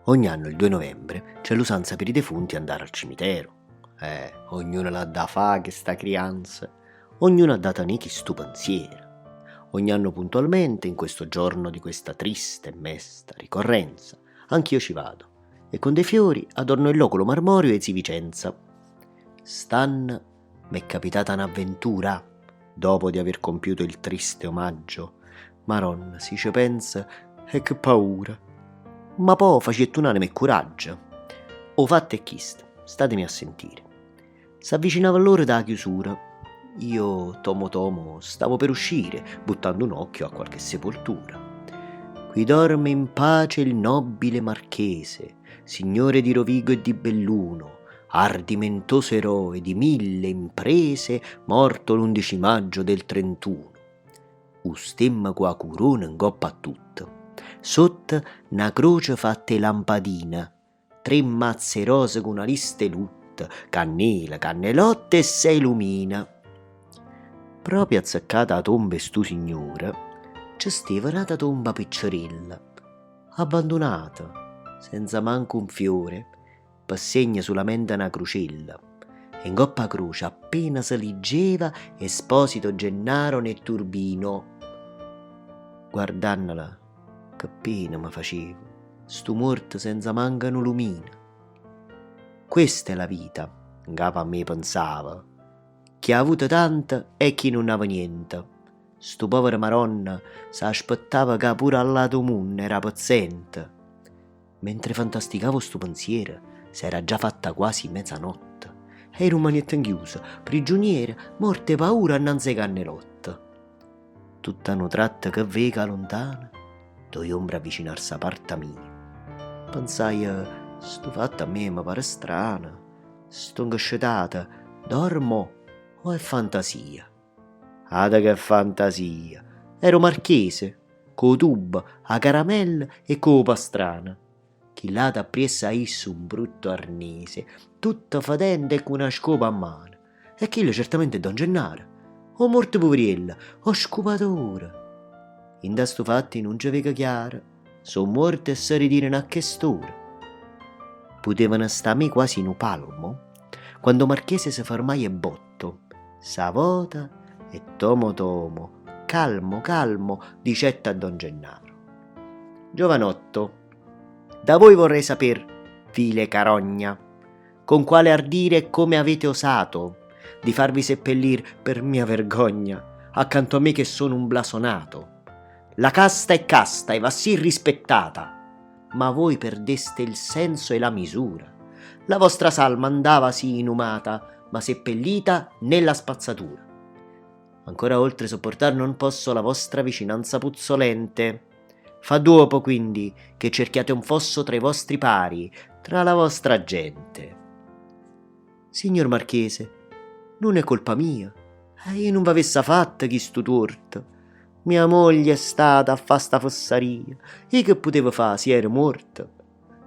Ogni anno il 2 novembre c'è l'usanza per i defunti andare al cimitero. Eh, ognuno l'ha da fa' chesta crianza, ognuno ha da tenè chistu pensiero. Ogni anno puntualmente, in questo giorno di questa triste e mesta ricorrenza, anch'io ci vado e con dei fiori adorno il loculo marmoreo 'e zi' Vicenza. St'anno m'è capitata n'avventura, dopo di aver compiuto il triste omaggio. Maronna, si ce penso, e che paura! Ma po' facette un'anema e curaggio. O fatto è chisto, statemi a sentire. S'avvicinava l'ora d' 'a chiusura. Io, tomo tomo, stavo per uscire, buttando un occhio a qualche sepoltura. Qui dorme in pace il nobile marchese, signore di Rovigo e di Belluno, ardimentoso eroe di mille imprese, morto l'undici maggio del trentuno. 'O stemma cu 'a curona 'ncopp' a tutto. Sotto na croce fatta 'e lampadina. Tre mazze 'e rose cu na lista 'e lutto, cannela, cannelotte e sei lumine. Proprio azzeccata 'a tomba 'e stu signore ce steva n'ata tomba piccerella, abbandunata, senza manco un fiore, pe segno sulamente na crucella. E 'ncopp' 'a croce appena se liggeva Esposito Gennaro Netturbino. Guardannela, che pena me faceva, stu muorto senza manco nu lumino. Questa è la vita, 'ncapa a me pensavo, chi ha avuto tanto e chi nun ave niente. Stu povero Maronna s'aspettava ca pure all'ato munno era pezzente. Mentre fantasticavo stu pensiero, s'era già fatta quasi mezanotte e i' rummanette 'nchiuso, prigiuniero, morto 'e paura annanz' 'e cannelotte. Tutt'a nu tratto che veco 'a luntano? Doje ombre avvicinarse 'a parta mia. Pensaje, Stu fatto a me me pare strano, stongo scetata, dormo o è fantasia? Ata che fantasia! Era 'o Marchese, cu 'o tubbo, 'a caramella e cu 'o pastrano. Chill'ato appriesso a isso un brutto arnese, tutto fetente e cu na scopa 'mmano. E chillo certamente è Don Gennaro, 'o muorto puveriello, 'o scupatore. Dint' a stu fatto io nun ce veco chiaro, so' muorte e se ritirano a chest'ora. Putevano sta 'a me quasi nu palmo, quando 'o Marchese se fermaje 'e botto, s'avota e tomo tomo, calmo calmo, dicette a Don Gennaro. Giovanotto, da voi vorrei saper, vile carogna, con quale ardire e come avete osato di farvi seppellir per mia vergogna accanto a me che sono un blasonato. La casta è casta e va sì rispettata, ma voi perdeste il senso e la misura. La vostra salma andava sì inumata, ma seppellita nella spazzatura. Ancora oltre sopportar non posso la vostra vicinanza puzzolente. Fa d'uopo, quindi, che cerchiate un fosso tra i vostri pari, tra la vostra gente. Signor Marchese, nun è colpa mia, e io nun v'avessa fatto chistu tuorto. Mia moglie è stata a fa' sta fessaria, io che putevo fa' si ero muorto?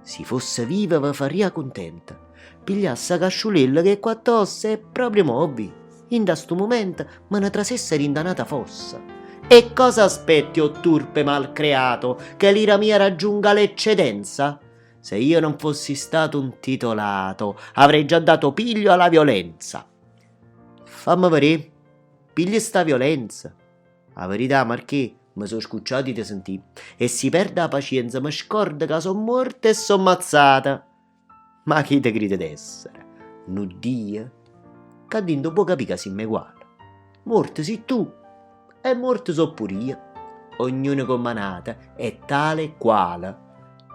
Si fosse viva ve farria cuntenta. Pigliasse 'a casciulella cu 'e quatt'ossa e proprio mo, ovvì, dint' a stu mumento me ne trasesse dint' a n'ata fossa. E cosa aspetti, o turpe malcreato, che l'ira mia raggiunga l'eccedenza? Se io non fossi stato un titolato, avrei già dato piglio alla violenza. Famme vedè, piglia sta violenza. 'A verità, Marchè, me so' scucciato 'e te sentì e si perdo 'a pacienza me scordo ca so' muorto e so' mazzata. Ma chi te cride d'essere? Nu Dio? Ccà dinto 'o può capì ca simme eguale. Muorto si' tu e muorto so' pur'io. Ognuno comm'a n'ato è tale e quale.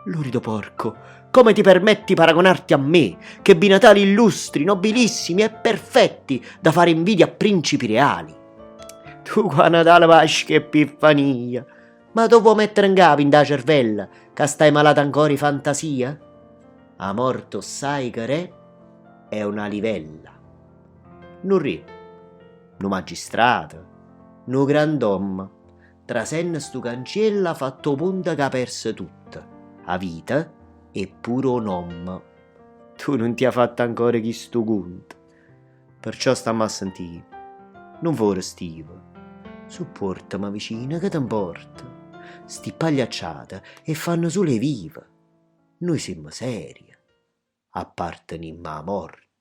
Lurido porco, come ti permetti paragonarti a me, ch'ebbi natali illustri, nobilissimi e perfetti da fare invidia a principi reali? Tu qua Natale, Pasca e Epifania, ma t' 'o vuò mettere 'ncapa 'int' 'a cervella ca stai malato ancora 'e fantasia? 'A morte 'o ssaje che r'è? È una livella. Nu re, nu magistrato, nu grand'ommo, trasenno stu canciello ha fatto 'o punto c'ha perso tutto, 'a vita e pure 'o nomme. Tu nun t'hê fatto ancora chistu cunto. Perciò stamme a sentì, nun fore stive. Suppuortame vicino, che te 'mporta? Sti pagliacciate 'e fanno sulo 'e vive. Nuje simmo serie, appartenimmo 'a morte.